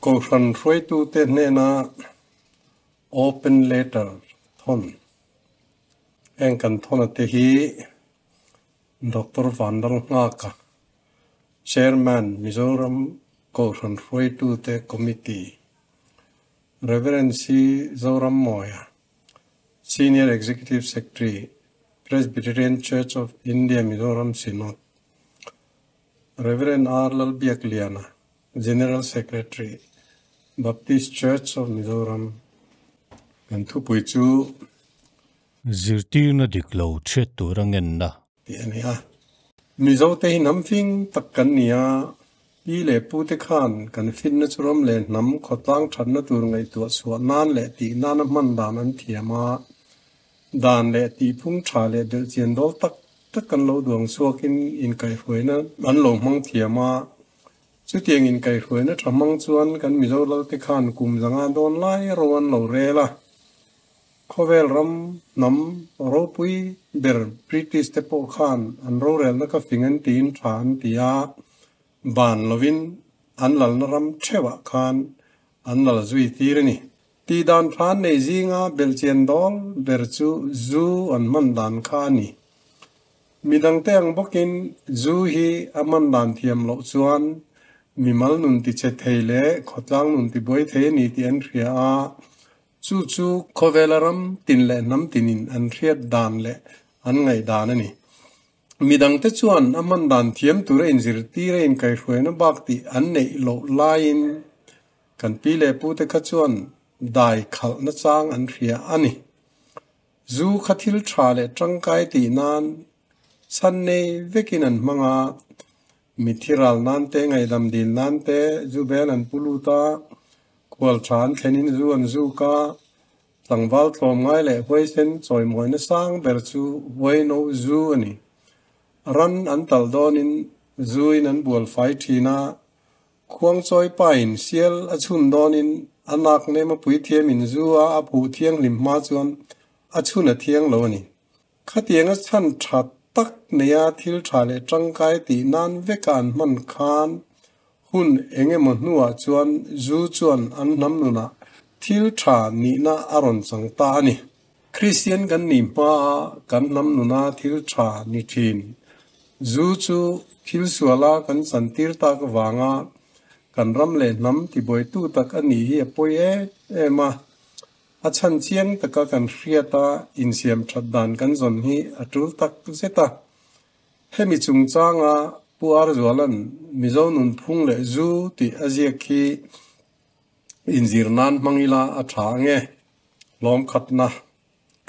Kohhran hruaitute hnena open letter thawn. Heng kan thawn te hi Doctor Vanlalnghaka, Chairman, Mizoram Kohhran Hruaitute Committee, Rev. C. Zorammawia, Senior Executive Secretary, Presbyterian Church of India Mizoram Synod, Rev. R. Lalbiakliana, General Secretary, Baptist Church of Mizoram. Kan thupui chu. Zirtirna dik lo chhiat tur a ngenna. Tih a ni a. Mizote hi hnam fing tak kan ni a, pi leh pute khan kan finna chu ram leh hnam khawtlang thatna tur ngaihtuah chhuah nan leh tih nana hman dan an thiam a, dan leh tihphung tha leh belhchian dawl tak tak kan lo duang chhuakin inkaihhruaina an lo hmang thiam a. Chutiang inkaihhruaina tha hmang chuan kan Mizo lalte khan kum zanga dawn lai ro an lo rel a. Khawvel ram hnam ropui ber British te pawh khan an rorelna ka fing an tiin tha an ti a, ban lovin an lalna ram theuhah khan an lal zui tir a ni. Tih dan tha an nei zinga belhchian dawl ber chu zu an hman dan kha a ni. Midangte ang bawkin zu hi a hman dan thiam loh chuan mimal nun tichhe thei leh khawtlang nun tibuai thei a ni tih an hria a, chu chu khawvela ram tin leh hnam tinin an hriat dan leh an ngaihdan a ni. Midangte chuan a hman dan thiam tura inzirtir a inkaihhruaina bak tih an neih loh laiin kan pi leh pute kha chuan dai khalhna chang an hria a ni. Zu kha thil tha leh tangkai tih nan chhan nei vekin an hmang a, mitthi ral nan te, ngaihdam dil nan te zu bel an pu lut a, khual tha an thlenin zu an zuk a, tlangval tlawmngai leh huaisen chawimawina sang ber chu huaino zu a ni. Ran an talh dawnin zuin an bual fai thin a, Khuangchawi pain sial a chhun dawnin a nak nem a puithiamin zu a a phuh thianghlim hma chuan a chhun a thiang lo a ni. Khatiang a chhan tha tak neia thil tha leh tangkai tih nan veka an hman khan hun eng emaw hnuah chuan zu chuan an hnam nunah thil tha nihna a rawn chang ta a ni. Kristian kan nih hmaa kan hnam nuna thil tha ni thin. Zu chu thil suala kan chantir tak avanga kan ram leh hnam tibuaitu tak a nih hi a pawi em em a. A chhan chiang taka kan hriat a, insiam that dan kan zawn hi a tul tak zet a. Hemi chungchanga Pu Arzuala'n Mizo nunphung leh zu tih a ziak hi inzir nan hmang ila a tha ang e. Lawmkhatna,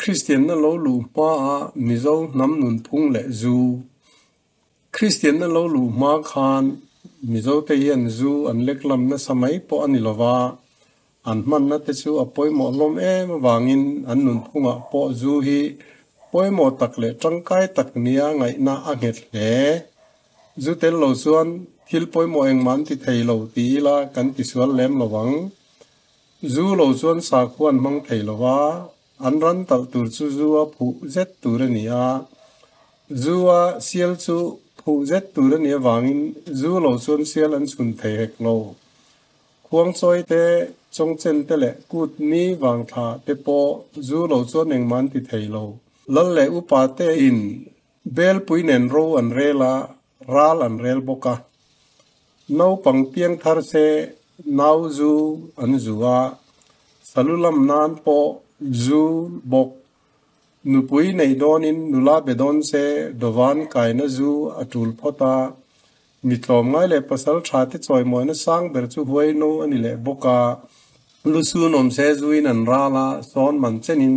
Kristianna lo luh hmaa Mizo hnam nunphung leh zu. Kristianna lo luh hma khan Mizote hian zu an lek lam nasa mai pawh a ni lova, an hmanna te chu a pawimawh hlawm em avangin an nunphungah pawh zu hi pawimawh tak leh tangkai tak nia ngaihna a nghet hle. Zu tel lo chuan thil pawimawh engmah an ti thei lo ti ila kan tisual lem lo ang. Zu lo chuan sakhua an hmang thei lo a, an ran talh tur chu zu a phuh zet tur a ni a. Zu a sial chu phuh zet tur a nih avangin zu lo chuan sial an chhun thei hek lo. Khuangchawi te, chawngchen te leh kut ni vangthla te pawh zu lo chuan engmah an ti thei lo. Lal leh upa te in Belpui nen ro an rel a, ral an rel bawk a. Naupang piang thar se nau zu an zu a, salu lam nan pawh zu bawk. Nupui neih dawnin nula be dawn se dawvan kaina zu a tul phawt a, mi tlawmngai leh pasal tha te chawimawina sang ber chu huaino a ni leh bawk a. Lu sun awm se zuin an ral a, sawn man chenin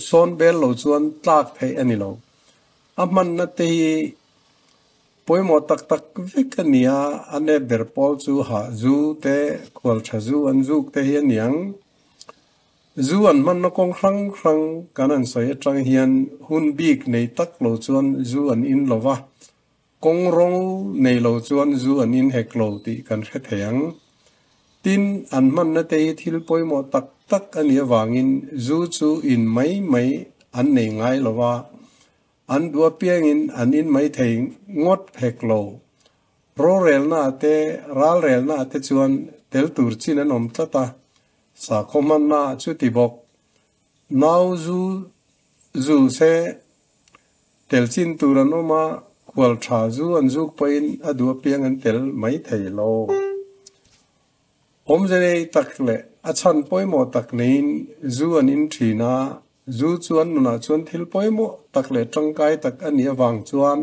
sawn bel lo chuan tlak theih a ni lo. A hmanna te hi pawimawh tak tak vek a ni a, a nep ber pawl chu hah zu te, khual tha zu an zuk te hi a ni ang. Zu an hmanna kawng hrang hrang kan han sawi atang hian hun bik nei tak lo chuan zu an in lo va, kawng rawng nei lo chuan zu an in hek lo tih kan hre thei ang. Tin, an hmanna te hi thil pawimawh tak tak a nih avangin zu chu in mai mai an nei ngai lo va, an duh apiangin an in mai thei ngawt hek lo. Rorelnaah te, ralrelnaah te chuan tel tur chin an awm tlat a, sakhaw hmanna chuti bawk. Nau zu zu se tel chin tur an awm a, khual tha zu an zuk pawhin a duh apiang an tel mai thei lo. Awmze nei tak leh a chhan pawimawh tak neiin zu an in thin a, zu chu an nunah chuan thil pawimawh tak leh tangkai tak a nih avang chuan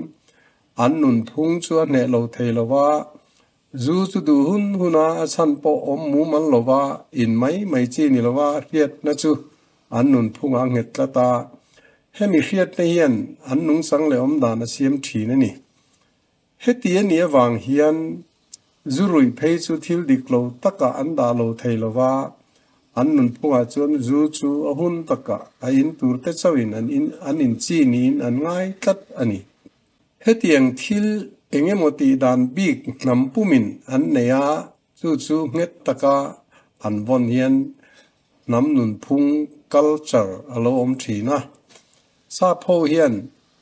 an nunphung chu a hneh lo thei lo va, zu chu duh hun huna a chhan pawh awm mumal lo va, in mai mai chi ni lova hriatna chu an nunphungah a nghet tlat a, hemi hriatna hian an nungchang leh awmdan a siam thin a ni. Heti a nih avang hian zu ruih phei chu thil dik lo takah an dah lo thei lo va, an nunphungah chuan zu chu a hun takah a in tur te chauhin an in an inchi niin an ngai tlat a ni. Hetiang thil eng emaw tih dan bik hnam pumin an nei a, chu chu nghet taka an vawn hian hnam nunphung, culture, a lo awm thin a. Sap ho hian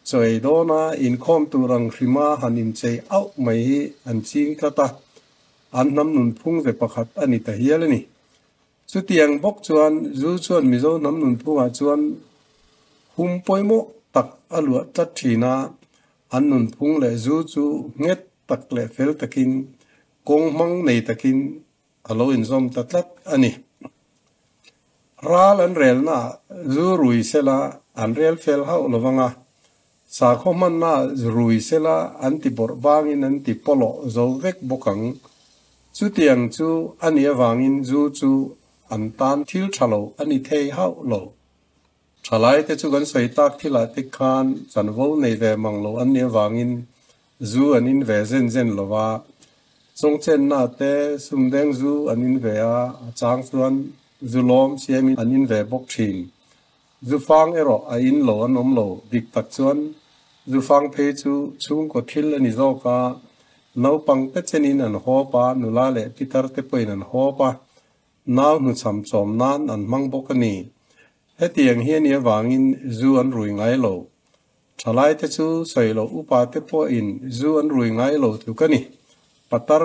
chaw ei dawna inkhawm tur ang hrima han inchei auh mai hi an ching tlat a, an hnam nunphung ve pakhat a ni ta hial a ni. Chutiang bawk chuan zu chuan Mizo hnam nunphungah chuan hum pawimawh tak a luah tlat thin a, an nunphung leh zu chu nghet tak leh fel takin, kawng hmang nei takin a lo inzawm ta tlat a ni. Ral an relnaah zu rui sela an rel fel hauh lo vang a, sakhaw hmannaah rui sela an ti bawrh vangin an ti pawlawh zo vek bawk ang. Chutiang chu a nih avangin zu chu an tan thil tha lo a ni thei hauh lo. Thalaite chu kan sawi tak thilah te khan chanvo nei ve mang lo an nih avangin zu an in ve zen zen lo va, chawngchenna te sumdeng zu an in ve a, a chang chuan zu lawm siamin an in ve bawk thin. Zu fang erawh a in lo an awm lo, dik tak chuan zu fang phei chu chhungkaw thil a ni zawk a, naupang te chenin an hawp a, nula leh pitar te pawhin an hawp a, nau hnuchham chawm nan an hmang bawk a ni. Hetiang hi a nih avangin zu an rui ngai lo. Thalaite chu sawi loh upa te pawhin zu an rui ngai lo tluk a ni. Patar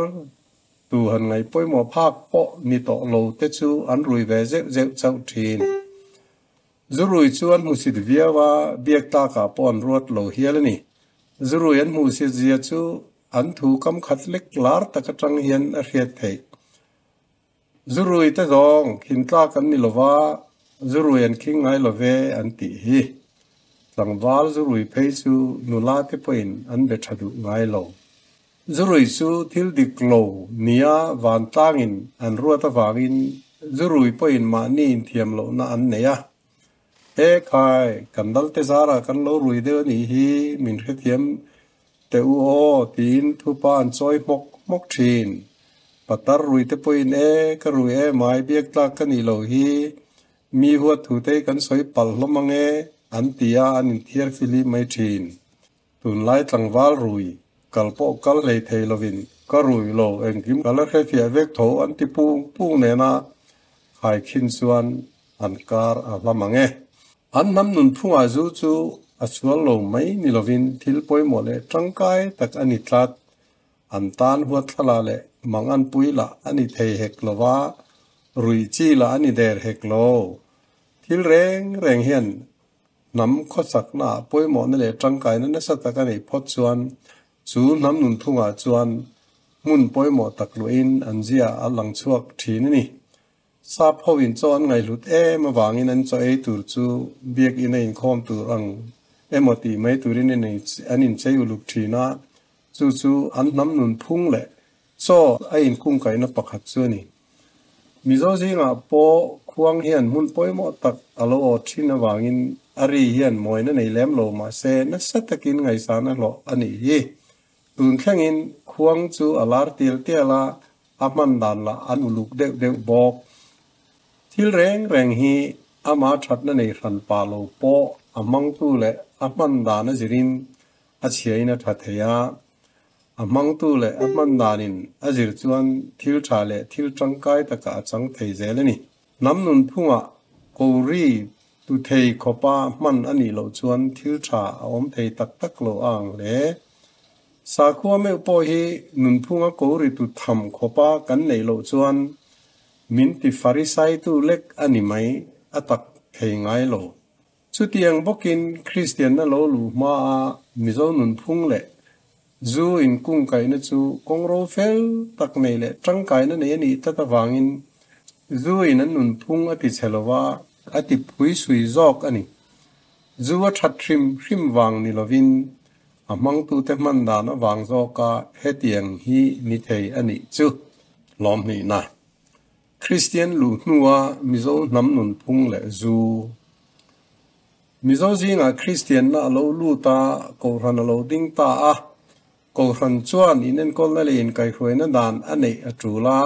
tu han ngaih pawimawh phak pawh ni tawh lo te chu an rui ve zeuh zeuh chauh thin. Zu rui chu an hmusit viau a, biak tlakah pawh an ruat lo hial a ni. Zu rui an hmuhsit zia chu an thu kam khat lek lar tak atang hian a hriat theih. Zurui te zawng khin tlak an ni lova, zurui an khing ngai lo ve an tih hi. Tlangval zurui phei chu nula te pawhin an be tha duh ngai lo. Zurui chu thil dik lo nia vantlangin an ruat avangin zurui pawhin mahni inthiam lohna an nei a. E khai, kan dal te zarah kan lo rui deuh a nih hi, min hrethiam Teh u aw, tiin thupa an chawi hmawk hmawk thin. Patar rui te pawhin e, ka rui e mai biak tlak ka nih loh hi, mi huat thu te hi kan sawi palh hlawm ang e, an ti a, an inthiar fihlim mai thin. Tunlai tlangval rui, kal pawh kal hlei thei lovin ka rui lo, engkim ka la hrefiah vek tho an ti pung pung nena khaikhin chuan an kar a hlam ang e. An hnam nunphungah zu chu a sual lo mai ni lovin thil pawimawh leh tangkai tak a ni tlat. An tan huat thla leh mang an pui lah a ni thei hek lo va, ruih chi lah a ni der hek lo. Thil reng reng hian hnam khawsaknaah pawimawhna leh tangkaina nasa tak a neih phawt chuan chu hnam nunphungah chuan hmun pawimawh tak luahin an zia a lang chhuak thin a ni. Sap ho in chaw an ngaihhlut em avangin an chaw ei tur chu biakinn a inkhawm tur ang emaw tih mai turin an inchei uluk thin a, chu chu an hnam nun phung leh chaw a inkungkaihna pakhat chu a ni. Mizo zingah pawh khuang hian hmun pawimawh tak a lo awt thin avangin a ri hian mawina nei lem lo mahse nasa takin ngaihsan a hlawh a nih hi. Tun thlengin khuang chu a lar tial tial a, A hman dan lah an uluk deuh deuh bawk. Thil reng reng hi ama thatna nei hran pah lo pawh a hmangtu leh a hman dan a zirin a chhiain a tha thei a. A hmangtu leh a hman danin a zir chuan thil tha leh thil tangkai takah a chang thei zel a ni. Hnam nunphungah kori tu thei khawpa hman a nih loh chuan thil tha a awm thei tak tak lo a ang hle. Sakhua meuh pawh hi nunphunga ko ritu tham khawpa kan neih loh chuan min ti farisaitu lek a ni mai, a tak thei ngai lo. Chutiang bawkin Kristianna lo luh hmaa Mizo nunphung leh zu inkungkaihna chu kawngro fel tak nei leh tangkaina nei a nih tlat avangin zu in an nunphung a ti chhe lo va, a ti phui sui zawk a ni. Zu a that hrim hrim vang ni lovin a hmangtute hman dan avang zawka hetiang hi ni thei a nih chu lawmhnihna. Kristian luh hnua Mizo hnam nunphung leh zu. Mizo zingah Kristianna a lo lut a, Kohhran a lo ding ta a. Kohhran chuan inenkawlna leh inkaihhruaina dan a neih a tul a,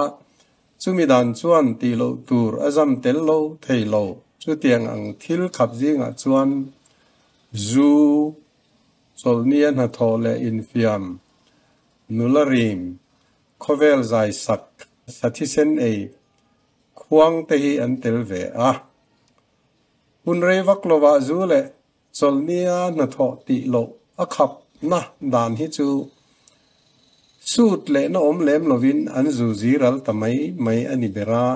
chumi dan chuan tih loh tur a zam tel lo thei lo. Chutiang ang thil khap zingah chuan zu, chawlhnia hnathawh leh infiam, nula rim, khawvel zai sak, sa thisen ei, khuang te hi an tel ve a. Hun rei vak lovah zu leh chawlhnia hnathawh tih loh a khapna dan hi chu sut lehna awm lem lovin an zu ziral ta mai mai a ni ber a.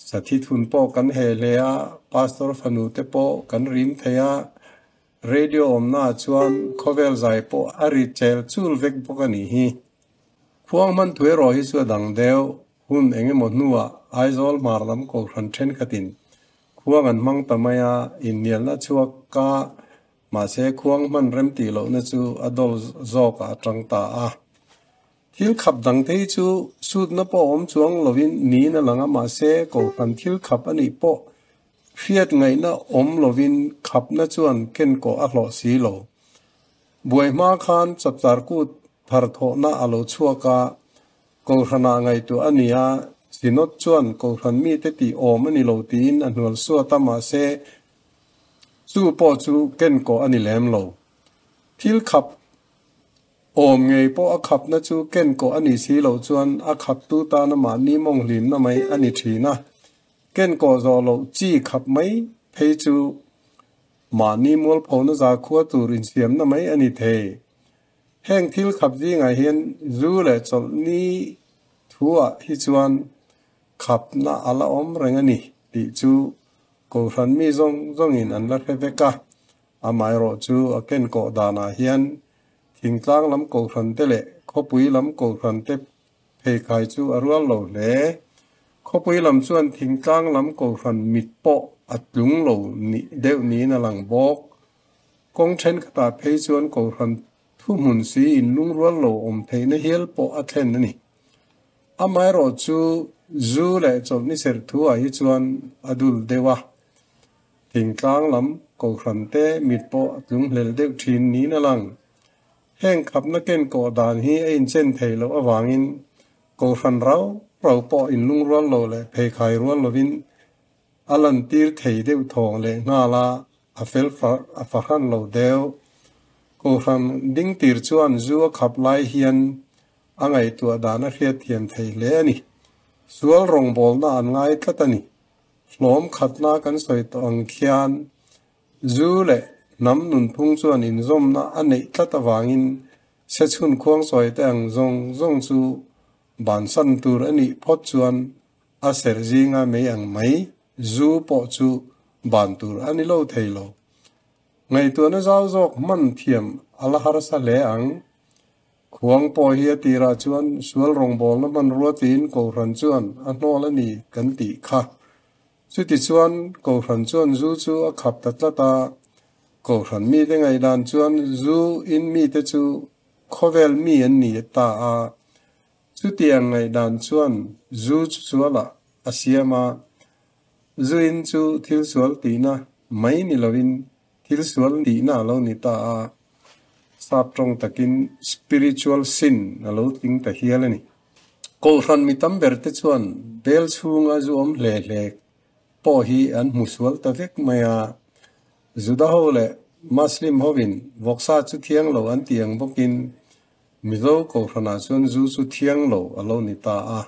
Sathi thun pawh kan he hle a, pastor fanu te pawh kan rim thei a, radio awmnaah chuan khawvel zai pawh a ri chel chul vek bawk a nih hi. Khuang hman thu erawh hi chu a dang deuh, hun eng emaw hnuah Aizawl hmar lam kohhran thenkhatin khuang an hmang ta mai a, innialna chhuak ka mahse khuang hman rem tih lohna chu a dawl zawkah a tang ta a. Thil khap dangte hi chu sutna pawh awm chuang lovin niin a lang a, mahse kohhran thil khap a nih pawh hriat ngaihna awm lovin khapna chuan kenkawh a hlawh si lo. Buai hma khan chapchar kut thar thawhna a lo chhuak a, Kohhranah ngaihtuah a ni a, Synod chuan Kohhran mite tih awm a ni lo tiin a hnual suat a, mahse chu pawh chu kenkawh a ni lem lo. Thil khap awm ngei pawh a khapna chu kenkawh a nih si loh chuan a khaptu tana mahni mawnghlimna mai a ni thin a, kenkawh zawh loh chi khap mai phei chu mahni mualphona zakhua tur insiamna mai a ni thei. Heng thil khap zingah hian zu leh chawlhni thuah hi chuan khapna a la awm reng a ni tih chu Kohhran mi zawng zawngin an la hre vek a. Amaherawh chu a kenkawh danah hian thingtlang lam Kohhran te leh khawpui lam Kohhran te pheikhai chu a rual lo hle. Khawpui lam chuan thingtlang lam Kohhran mit pawh a tlung lo nih deuh niin a lang bawk. Kawng thenkhatah phei chuan Kohhran thuhmun si in lungrual lo awm theihna hial pawh a thlen a ni. Amaherawh chu zu leh chawlhni serh thuah hi chuan a dul deuh a. Thingtlang lam Kohhran te mit pawh a tlung hlel deuh thin niin a lang. Heng khapna ken kawh dan hi a inchen thei loh avangin Kohhran rau rau pawh inlungrual lo leh pheikhai rual lovin a lantir thei deuh thawng leh nghal a, a fel a fahran lo deuh. Kohhran dingtir chuan zu a khap lai hian a ngaihtuah dan a hriatthiam thei hle a ni. Sual rawngbawlna an ngai tlat a ni. Hlawm khatna kan sawi tawh ang khian zu leh hnam nunphung chuan inzawmna a neih tlat avangin sechhun khuangsawi te ang zawng zawng chu bansan tur a nih phawt chuan a serh zinga mei ang mai zu pawh chu ban tur a ni lo thei lo. Ngaihtuahna zau zawk hman thiam a la harsa hle ang. Khuang pawh hi a tirah chuan sual rawngbawlna hmanrua tiin Kohhran chuan a hnawl a ni kan tih kha. Chutichuan Kohhran chuan zu chu a khap ta tlat a, Kohhran mite ngaihdan chuan zu in mite chu khawvel mi an ni ta a. Chutiang ngaihdan chuan zu chu sualah a siam a, zu in chu thil sual tihna mai ni lovin thil sual tihna a lo ni ta a, sap tawng takin spiritual sin a lo tling ta hial a ni. Kohhran mi tam ber te chuan bel chhunga zu awm hle hle pawh hi an hmu sual ta vek mai a, Juda ho leh Muslim hovin vawksa chu thiang lo an ti ang bawkin Mizo Kohhranah chuan zu chu thiang lo a lo ni ta a.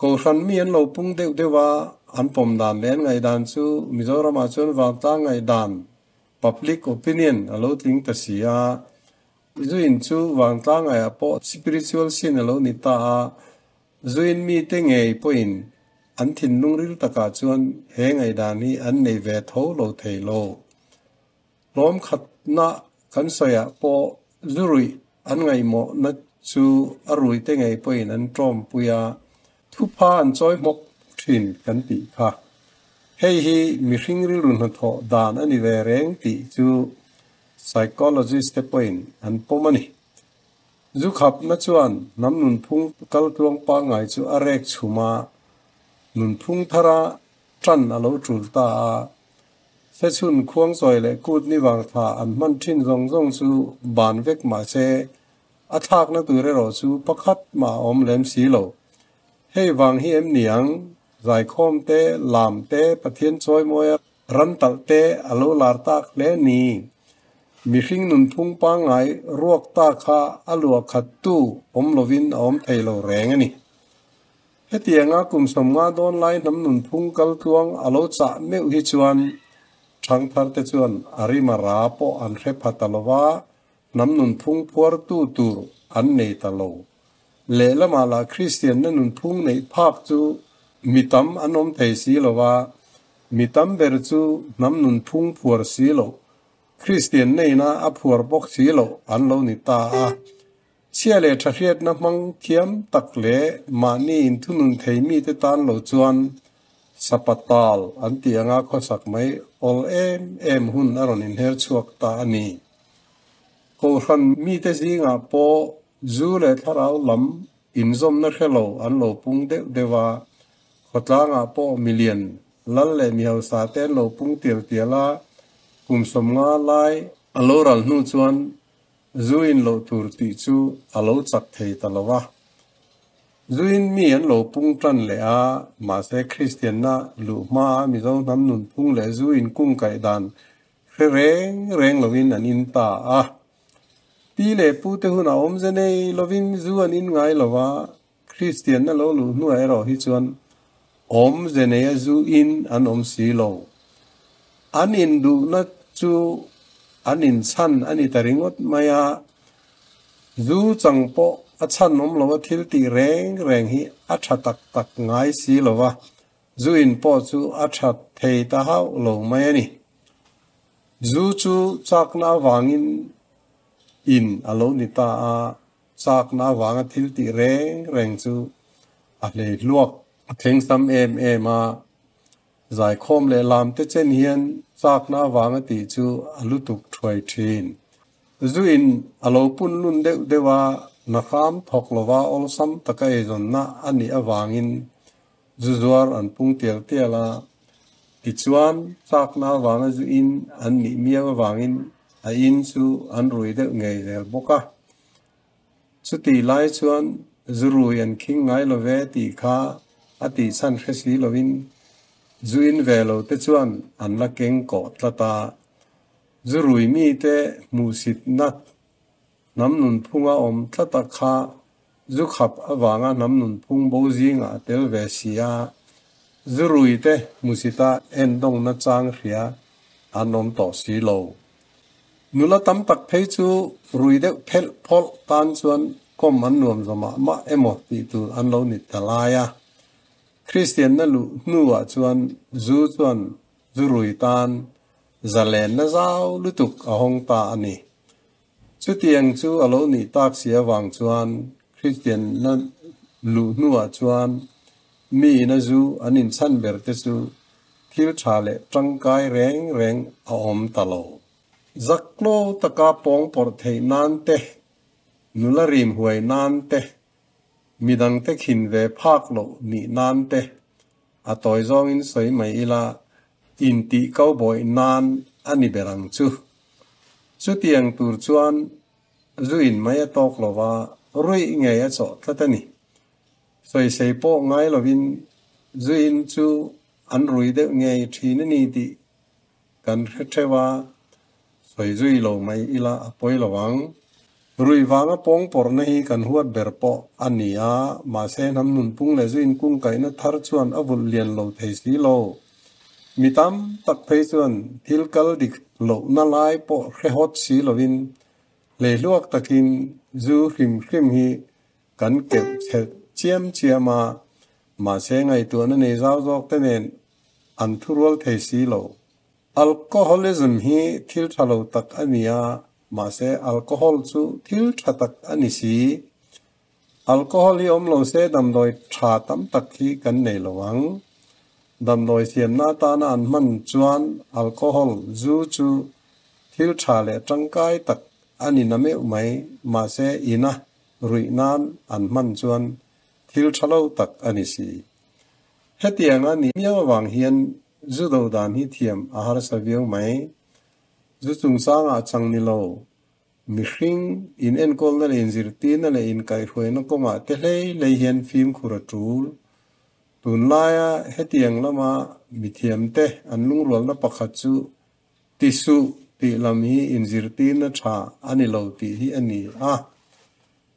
Kohhran mi an lo pung deuh deuh a, an pawm dan leh an ngaihdan chu Mizoramah chuan vantlang ngaihdan, public opinion, a lo tling ta si a. Zuin chu vangtlang ngaiah pawh spiritual sin a lo ni ta a, zuin mite ngei pawhin an thinlung ril takah chuan he ngaihdan hi an nei ve tho lo thei lo. Hlawm khatna kan sawiah pawh zu ruih an ngaihmawhna chu a ruite ngei pawhin an tawmpui a, thupha an chawi hmawk thin kan tih kha. Hei hi mihring rilru hnathawh dan a ni ve reng tih chu psychologist te pawhin an pawm a ni. Zu khapna chuan hnam nunphung kaltluang pangngai chu a rek chhum a, nunphung thara tan a lo tul ta a. Sechhun khuangchawi leh kut ni vang thla an hman thin zawng zawng chu ban vek mah se, a thlakna tur erawh chu pakhat mah a awm lem si lo. Hei vang hi em ni ang? Zaikhawm te, lam te, Pathian chawimawia ran talh te a lo lar tak hle ni. Mihring nunphung pangngai ruak ta kha a luah khat tu awm lovin a awm thei lo reng a ni. Hetianga kum 50 dawn lai hnam nunphung kaltluang a lo chah meuh hi chuan thangthar te chuan a rim a ra pawh an hre pha ta lova, hnam nunphung phuartu tur an nei ta lo. Lehlamah lah Kristianna nunphung neih phak chu mi tam an awm thei si lo va, mi tam ber chu hnam nunphung phuar si lo, Kristian neina a phuar bawk si lo an lo ni ta a. Chhia leh tha hriatna hmang thiam tak leh mahni inthunun thei mite tan lo chuan sapatal an tih anga khawsak mai awl em em hun a rawn inher chhuak ta a ni. Kohhran mite zingah pawh zu leh thlarau lam inzawmna hre lo an lo pung deuh deuh a, khawtlangah pawh milian lal leh mi hausa te an lo pung tial tial a, kum 50 lai a lo ral hnu chuan zu in loh tur tih chu a lo chak thei ta lo a. Zu in mi an lo pung tan leh a, mahse Kristianna luh hmaa Mizo hnam nunphung leh zu in kung kaih dan hre reng reng lovin an in ta a. Pi leh pu te hunah awmze nei lovin zu an in ngai lo va, Kristianna lo luh hnuah erawh hi chuan awmze neia zu in an awm si lo. An induhna chu an inchhan a ni ta ringawt mai a, zu chang pawh a chhan awm lova thil tih reng reng hi a tha tak tak ngai si lo va, zu in pawh chu a tha thei ta hauh lo mai a ni. Zu chu chakna avangin in a lo ni ta a, chakna avanga thil tih reng reng chu a hlei hluak. A thleng sam em em a, zaikhawm leh lam te chen hian chakna avanga tih chu a lutuk thuai thin. Zu in a lo pun lun deuh deuh a, nahram thawk lova awlsam taka eizawnna a nih avangin zu zuar an pung tial tial a. Tichuan, chakna avanga zu in an nih miau avangin a in chu an rui deuh ngei zel bawk a. Chutih lai chuan zu rui an khing ngai lo ve tih kha a tih chhan hre si lovin zu in ve lo te chuan an la keng kawh tlat a. Zu rui mite hmuhsitna hnam nunphunga awm tlata kha zu khap avanga hnam nunphung bo zingah a tel ve si a, zu rui te hmuhsita endawngna chang hria an awm tawh si lo. Nula tam tak phei chu rui deuh phelh phawlh tan chuan kawm an nuam zawmah mah emaw tih tur an lo ni ta lai a. Kristianna luh hnuah chuan zu chuan zu rui tan zalenna zau lutuk a hawng ta a ni. Chutiang chu a lo nih tak si avang chuan Kristianna luh hnuah chuan mi ina zu an inchhan ber te chu thil tha leh tangkai reng reng a awm ta lo. Zaklo taka pawng pawrh theih nan te, nula rim huai nan te, midang te khin ve phak loh nih nan te, a tawi zawngin sawi mai ila intih cowboy nan a ni ber ang chu. Chutiang tur chuan zu in mai a tawk lova ruih ngei a chawh tlat a ni. Sawisei pawh ngai lovin zu in chu an rui deuh ngei thin a ni tih kan hre theuh a, sawi zui lo mai ila a pawi lo ang. Rui vanga pawng pawrhna hi kan huat ber pawh a ni a, mahse hnam nunphung leh zu inkungkaihna thar chuan a vulh lian lo thei si lo. Mi tam tak phei chuan thil kal dik lohna lai pawh hre hawt si lovin Hleihluak takin zu hrim hrim hi kan keuh chhelh chiam chiam a, mahse ngaihtuahna nei zau zawk te nen an thurual thei si lo. Alcoholism hi thil tha lo tak a ni a, mahse alcohol chu thil tha tak a ni si. Alcohol hi awm lo se damdawi tha tam tak hi kan nei lo ang. Damdawi siamna atana an hman chuan alcohol, zu, chu thil tha leh tangkai tak a ni na meuh mai, mahse ina ruih nan an hman chuan thil tha lo tak a ni si. Hetianga ni miau avang hian zu do dan hi thiam a harsa viau mai. Zu chungchangah chang ni lo, mihring inenkawlna leh inzirtirna leh inkaihhruaina kawngah te hlei hlei hian fimkhur a tul. Tunlaia hetiang lama mithiamte an lungrualna pakhat chu Ti suh tih lam hi inzirtirna tha a ni lo tih hi a ni a.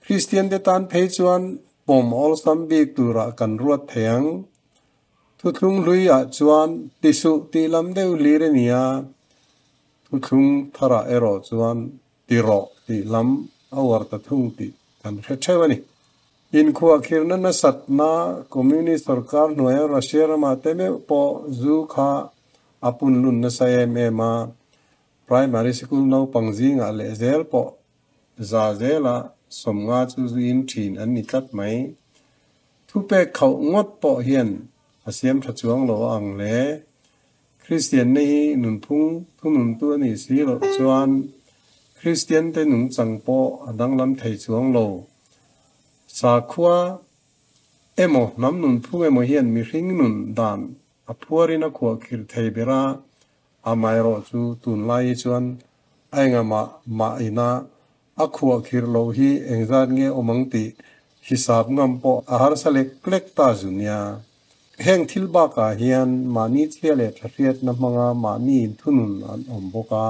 Kristiante tan phei chuan pawm awlsam bik turah kan ruat thei ang. Thuthlung hluiah chuan ti suh tih lam deuh hlir a ni a, thuthlung tharah erawh chuan ti rawh tih lam a uar ta thung tih kan hre theuh a ni. Inkhuahkhirhna nasatna Communist sorkar hnuaia Russia ramah te meuh pawh zu kha a punlun nasa em em a, primary sikul naupang zingah leh zel pawh za zela 50 chu zu in thin an ni tlat mai. Thupek khauh ngawt pawh hian a siam tha chuang lo a ang hle. Kristianna hi nunphung thununtu a nih si loh chuan Kristiante nungchang pawh a danglam thei chuang lo. Sakhua emaw hnam nunphung emaw hian mihring nun dan a phuarin a khuahkhirh thei ber a, amaherawh chu tunlai hi chuan a engah mah ina a khuahkhirh loh hi engzat nge awm ang tih hisap ngam pawh a harsa lek lek ta zu nia. Heng thil bakah hian mahni chhia leh thahriatna hmanga mahni inthunun an awm bawk a,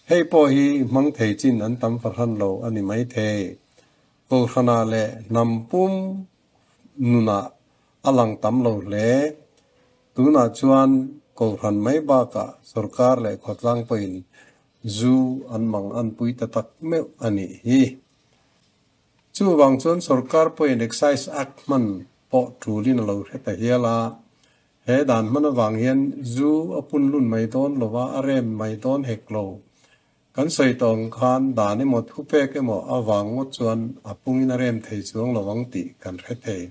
hei pawh hi hmang thei chin an tam fahran lo a ni maithei. Kohhranah leh hnam pum nunah a lang tam lo hle. Tunah chuan Kohhran mai bakah sorkar leh khawtlang pawhin zu an mang an pui ta tak meuh a nih hi. Chuvang chuan sorkar pawhin Excise Act hman pawh tulin a lo hre ta hial a. He dan hman avang hian zu a punlun mai dawn lova a rem mai dawn hek lo. Kan sawi tawh ang khan dan emaw thupek emaw avang ngawt chuan a pungin a rem thei chuang lo ang tih kan hre thei.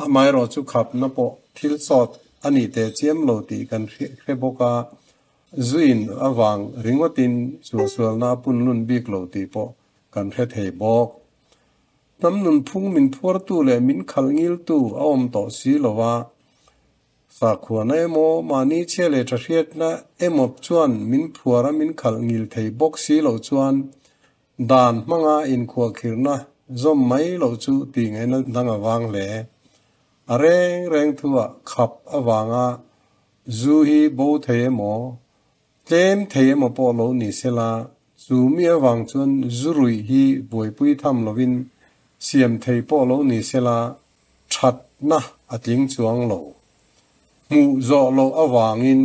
Amaherawh chu khapna pawh thil sawt a nih teh chiam lo tih kan hre bawk a, zuin avang ringawtin suahsualna a punlun bik lo tih pawh kan hre thei bawk. Hnam nunphung min phuartu leh min khalh ngiltu a awm tawh si lo a, Sakhuana emaw, mahni chhia leh tha hriatna emaw chuan min phuar a min khalh ngil thei bawk si loh chuan dan hmanga inkhuahkhirhna zawm mai loh chu tih ngaihna dang a vang hle. A reng reng thuah khap avanga zu hi bo thei emaw, tlem thei emaw pawh lo ni sela, chu mi avang chuan zu ruih hi buaipui tham lovin siam thei pawh lo ni sela, thatna a tling chuang lo. Hmuh zawh loh avangin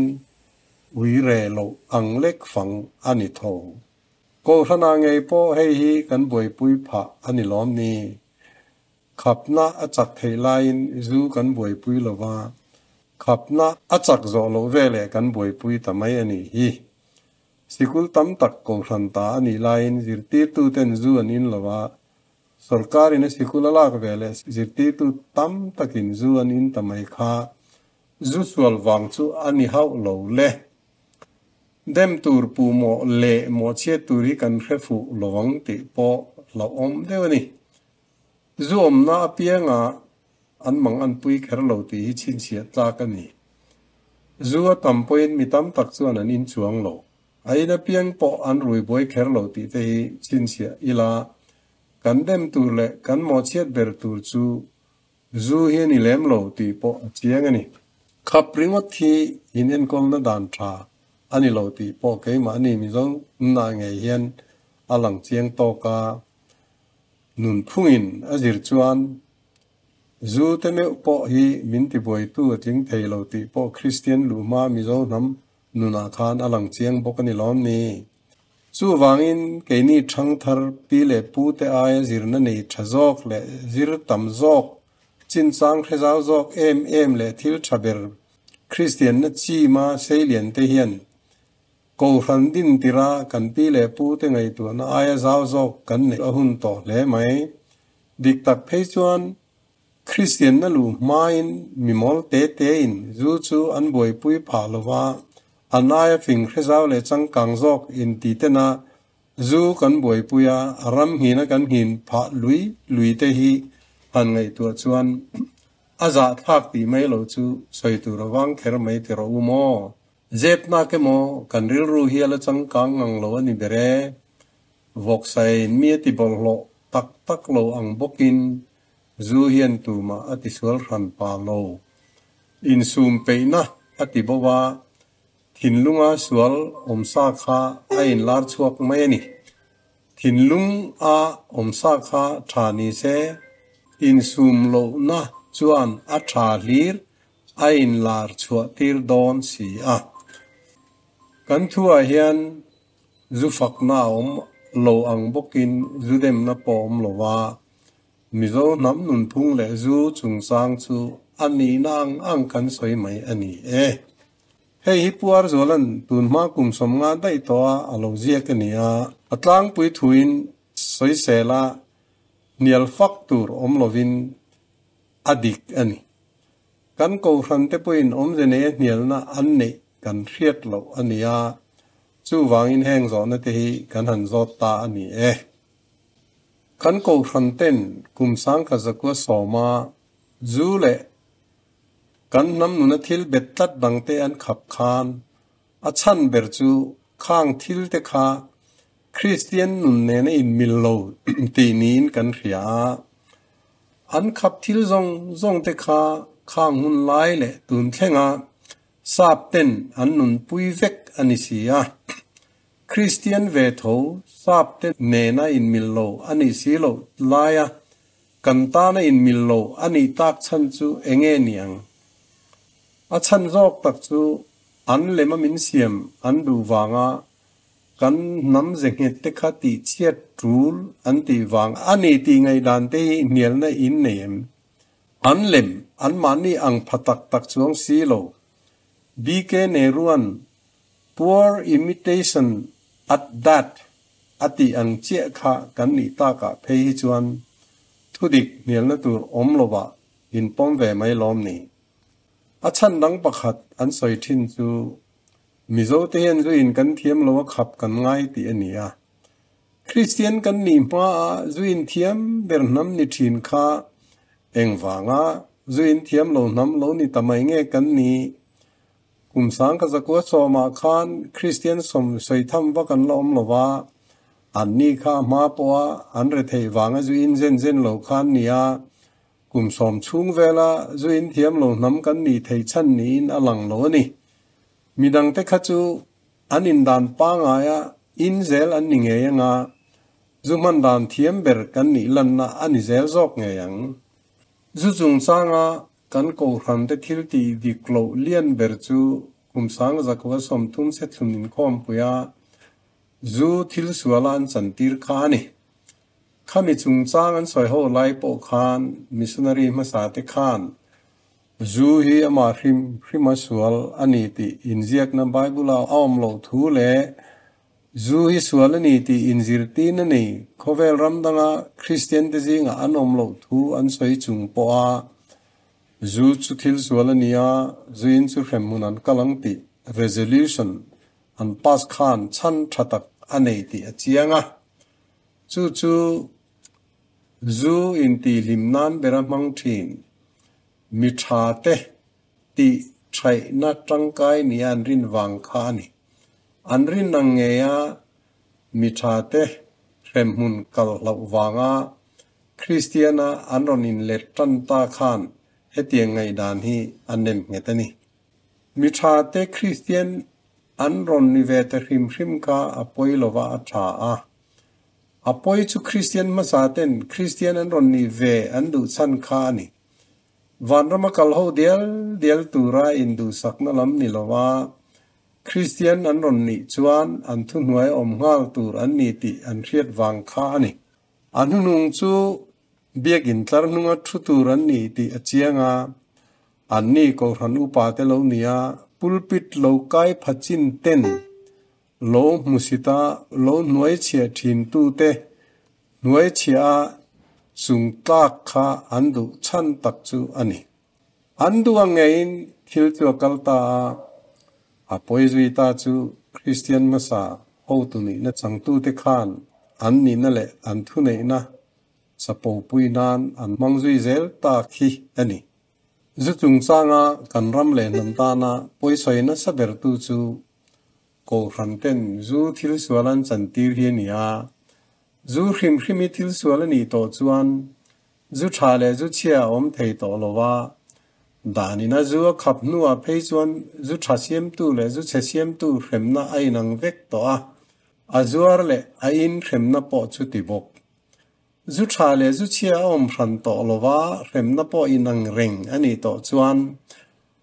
ui reh loh ang lek fang a ni tho. Kohhranah ngei pawh hei hi kan buaipui phah a ni lawm ni? Khapna a chak theih laiin zu kan buaipui lo va, khapna a chak zawh loh veleh kan buaipui ta mai a nih hi. Sikul tam tak kohhran ta a nih laiin zirtirtuten zu an in lo va, Sorkarin a sikul a lak ve leh zirtirtu tam takin zu an in ta mai kha zu sual vang chu a ni hauh lo le. Dem tur puh mawh leh mawhchhiat tur hi kan hre fuh lo ang tih pawh hlauhawm deuh a ni. Zu awmna apianga an mang an pui kher lo tih hi chhinchhiah tlak a ni. Zu a tam pawhin mi tam tak chuan an in chuang lo. A in apiang pawh an rui buai kher lo tih te hi chhinchhiah ila, kan dem tur leh kan mawhchhiat ber tur chu zu hi a ni lem lo tih pawh a chiang a ni. Khap ringawt hi in enkawlna dan tha a ni lo tih pawh keimahni Mizo nunah ngei hian a lang chiang tawk a, nunphungin a zir chuan Zu te meuh pawh hi min tibuaitu a tling thei lo tih pawh Kristian luhma Mizo hnam nunah khan a lang chiang bawk a ni lawm ni? Chuvangin keini ṭhangthar pi leh pute aia zirna nei ṭha zawk leh zir tam zawk, chinchang hre zau zawk em em leh thil ṭha ber Kristianna chima seilian te hian Kohhran din tira kan pi leh pute ngaihtuahna aia zau zawk kan neih a hun tawh hle mai. Dik tak phei chuan Kristianna luh hmain mimawl te tein zu chu an buaipui phah lo va, an aia fing hre zau leh changkang zawk inti tena zu kan buaipui a, a ram nghina kan nghin phah lui lui te hi han ngaihtuah chuan a zahthlak tih mai lo chu sawi tur avang kher mai ti rawh u maw? Zep nak emaw kan rilru hi a la changkang ngang lo a ni ber e. Vawksain mi a ti bawlhhlawh tak tak lo ang bawkin zu hian tumah a tisual hran pa lo. Insum peihna a ti bo a, thinlunga sual awmsa kha a inlar chhuak mai a ni. Thinlung a awmsa kha tha ni se, insum lohna chuan a tha hlir a inlar chhuah tir dawn si a. Kan thuah hian Zu fakna a awm lo ang bawkin zu demna pawh a awm lo a, Mizo hnam nunphung leh zu chungchang chu a nihna ang ang kan sawi mai a ni e. Hei hi Pu Arzuala'n tunhma kum 50 daih tawh a a lo ziak a ni a, a tlangpui thuin sawisela hnial fak tur awm lovin a dik a ni. Kan kohhran te pawhin awmze neia hnialna an neih kan hriat loh a ni a, chuvangin heng zawhna te hi kan han zawt ta a ni e. Kan kohhran ten kum sangkha zakua sawma zu leh kan hnam nuna thil bet tlat dang te an khap khan a chhan ber chu khang thil te kha Kristian nun nena inmil lo tih niin kan hria a. An khap thil zawng zawng te kha khang hun lai leh tun thlenga sap ten an nunpui vek a ni si a. Kristian ve tho sap te nena inmil lo a nih si loh laia kan tana inmil lo a nih tak chhan chu enge ni ang? A chhan zawk tak chu an lema min siam an duh vanga Kan hnam ze nghet te kha tih chhiat tul an tih vang a ni tih ngaihdan te hi hnialna in nei em? An lem, anmahni ang pha tak tak chuang si lo. BK Nehrua'n Poor imitation at that a tih ang chiah kha kan nih takah phei hi chuan thudik hnialna tur awm lovah inpawm ve mai lawm ni. A chhan dang pakhat an sawi thin chu Mizote hian zuin kan thiam lo a khap kan ngai tih a ni a. Kristian kan nih hmaah zuin thiam ber hnam ni thin kha engvanga zuin thiam lo hnam lo ni ta mai nge kan nih? Kum sang ka zakua sawmah khan Kristian sawm sawi tham vak an la awm lo va, anni kha a hma pawha an retheih vanga zuin zen zen lo kha an ni a, kum 70 chhung vela zuin thiam lo hnam kan nih theih chhan niin a lang lo a ni. Midangte kha chu an indan pangaia in zel an ni ngei anga, zu hman dan thiam ber kan nih lanna a ni zel zawk ngei ang. Zu chungchanga kan kohhrante thil tih dik loh lian ber chu kum 1930 sethlum inkhawmpuia zu thil suala an chantir kha a ni. Khami chungchang an sawi ho lai pawh khan missionary hmasa te khan Zu hi amah hrim hrima sual a ni tih inziakna Bible-a a awm loh thu leh zu hi sual a ni tih inzirtin a nei. Khawvel ram danga Kristiante zingah an awm loh thu an sawi chung pawha zu chu thil sual a ni a, zuin chu hremhmun an kal ang tih resolution an pass khan chhan tha tak a nei tih a chiang a. Chu chu zu intihhlim nan bera hmang thin. Mi tha te tih thaihna tangkai nia an rin vang kha a ni. An rin ang ngeia mi tha te hremhmun kal hlauh vanga Kristiana an rawn inlet tan ta khan hetiang ngaihdan hi a nem nghet a ni. Mi tha te Kristian an rawn ni ve ta hrim hrim kha a pawi lova a tha a. A pawi chu Kristian hmasa ten Kristian an rawn nih ve an duh chhan kha a ni. Vanrama kal ho dial dial tura induhsakna lam ni lova, Kristian an rawn nih chuan an thuhnuai awm nghal tur an ni tih an hriat vang kha a ni. A hnuhnung chu Biakinn tlar hnunga thu tur an ni tih a chiang a, anni Kohhran upa te lo nia pulpit lo kai pha chin ten lo hmusita lo hnuaichhiah thin tute hnuaichhiah a chung tlak kha an duh chhan tak chu a ni. An duh ang ngeiin thil chu a kal ta a, a pawi zui ta chu Kristian hmasa hotu nihna changtute khan an nihna leh an thuneihna chapopui nan an hmang zui zel ta khi a ni. Zu chungchanga kan ram leh hnam tana pawisawi nasa bertu chu Kohhran ten zu thil sual an chantir hi a ni a, zu hrim hrim hi thil sual a nih tawh chuan Zu tha leh zu chhia a awm thei tawh lo a, danin a zu a khap hnuah phei chuan zu tha siamtu leh zu chhe siamtu hremna a inang vek tawh a, a zuar leh a in hremna pawh chu ti bawk. Zu tha leh zu chhia a awm hran tawh lo a, hremna pawh inang reng a nih tawh chuan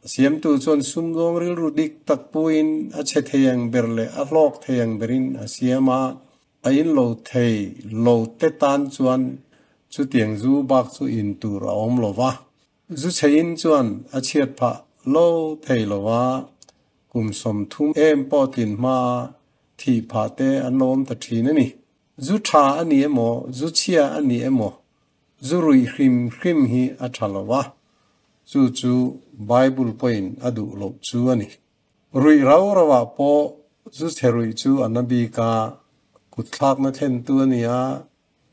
a siamtu chuan sumdawng rilru dik tak puiin a chhe thei ang ber leh a hlawk thei ang berin a siam a, A in lo thei lo te tan chuan chutiang zu bak chu in tur a awm lo va. Zu chhe in chuan a chhiat phah lo thei lo va, kum 30 em pawh tlin hma a thih phah te an lo awm ta thin a ni. Zu tha a ni emaw, zu chhia a ni emaw, zu ruih hrim hrim hi a tha lo va, chu chu Bible pawhin a duh loh chu a ni. Ruih rau rauah pawh zu chhe ruih chu a na bik a, kut thlakna thlentu a ni a,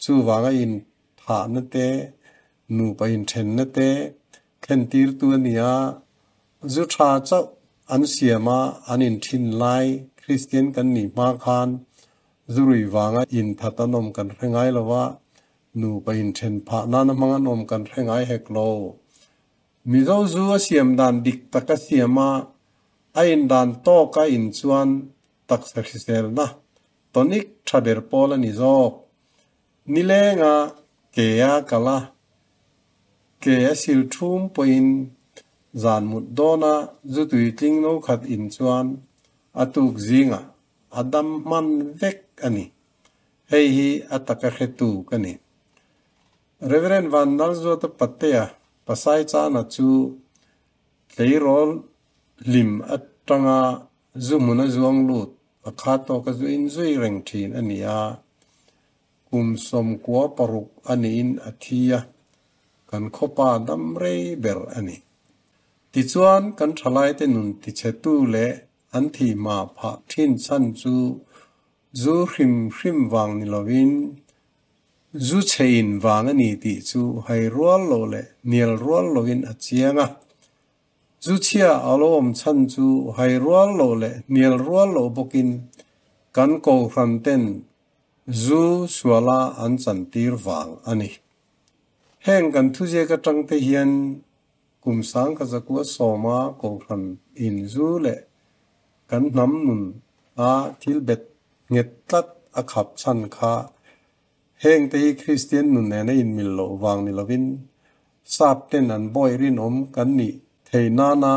chuvanga inthahna te, nupa inthenna te thlentirtu a ni a, zu tha chauh an siam a, an inthin lai Kristian kan nih hma khan zu ruih vanga inthat an awm kan hre ngai lo a, nupa inthen phah nana hmang an awm kan hre ngai hek lo. Mizo zu a siam dan dik tak a siam a, a in dan tawk a in chuan taksa hriselna tonic tha ber pawl a ni zawk. Nilenga ke a kal a, ke a sil thum pawhin zan mut dawna zu tuitling no khat in chuan a tuk zingah a dam hman vek a ni. Hei hi a taka hretu ka ni. Rev. Van Nalzuata Patea Pasai Chana chu tleirawl hlim atanga zu hmuna zuang lut a kha tawka zu in zui reng thin a ni a, kum 96 a niin a thi a, kan khawpa dam rei ber a ni. Tichuan kan thalaite nun tichhetu leh an thihma phah thin chhan chu zu hrim hrim vang ni lovin Zu chhe in vang a ni tih chu hai rual lo leh hnial rual loin a chiang a. Zu chhia a lo awm chhan chu hai rual lo leh hnial rual lo bawkin kan kohhran ten zu suala an chantir vang a ni. Heng kan thuziak atang te hian kum 1910 a kohhran in zu leh kan hnam nun a thil bet nghet tlat a khap chhan kha heng te hi Kristian nun nena inmil loh vang ni lovin sap ten an bawi rinawm kan nih theih nana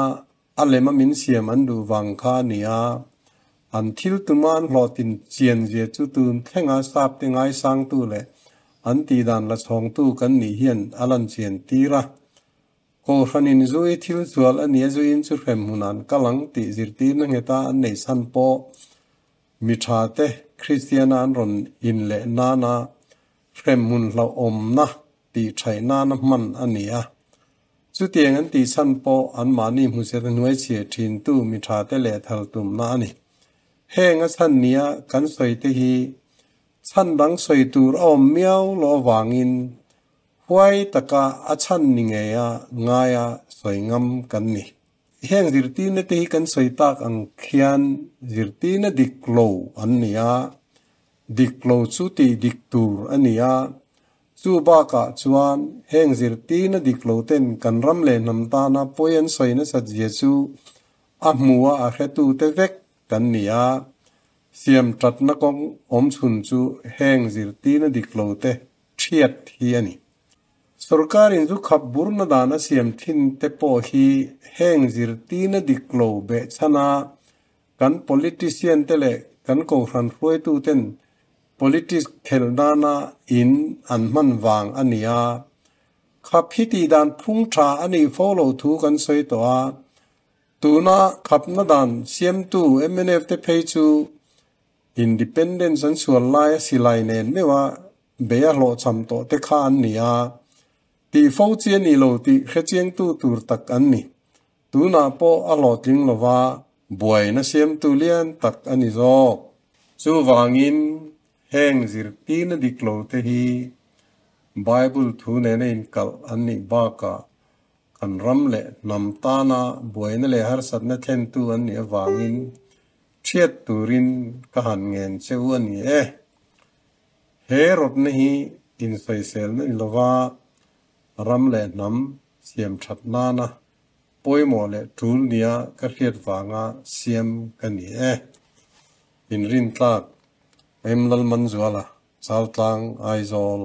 a lema min siam an duh vang kha a ni a, an thil tuma an hlawhtlin chian zia chu tun thlenga sap te ngaisangtu leh an tihdan la chhawngtu kan nih hian a lan chian tir a. Kohhranin zui thil sual a nia zuiin chu hrem hmunan kal ang tih zirtirna ngheta an neih chhan pawh mi tha te Kristiana an rawn in leh nana hrem hmun hlauhawmna tih thaih nana hman a ni a. Chutiang an tih chhan pawh anmahni hmuhseta hnuai chhia thintu mi tha te leh thal tumna a ni. Heng a chhan nia kan sawi te hi chhan dang sawi tur a awm miau lo avangin Huai taka a chhan ni ngeia ngaia sawi ngam kan ni. Heng zirtirna te hi kan sawi tak ang khian zirtirna dik lo an ni a, dik lo chu tih dik tur a ni a. Chu bakah chuan heng zirtirna dik lo ten kan ram leh hnam tana pawi an sawi nasat zia chu a hmu a a hretute vek kan ni a. Siam tatna kawng awm chhun chu heng zirtirna dik lo te thiat hi a ni. Sorkarin zu khap burna dan a siam thin te pawh hi heng zirtirna dik lo behchhana Kan politician te leh kan kohhran hruaitu ten politics khelh nana in an hman vang a ni a. Khap hi tih dan phung tha a nih fo lo thu kan sawi tawh a. Tuna khapna dan siamtu mnf te phei chu Independence an sual laia silai nen meuha bei a hlawhchham tawh te kha an ni a. Tih fo chi a ni lo tih hrechiangtu tur tak an ni. Tunah pawh a hlawhtling lova buaina siamtu lian tak a ni zawk. Chuvangin heng zirtirna dik lo te hi Bible thu nena inkalh an nih bakah kan ram leh hnam tana buaina leh harsatna thlentu an nih avangin Hriat turin ka han ngen che u a ni e. He rawtna hi insawiselna ni lova ram leh hnam siam that nana pawimawh leh tul nia ka hriat vanga siam ka ni e. Inrintlak, Em Lalmanzuala, Chaltlang, Aizawl.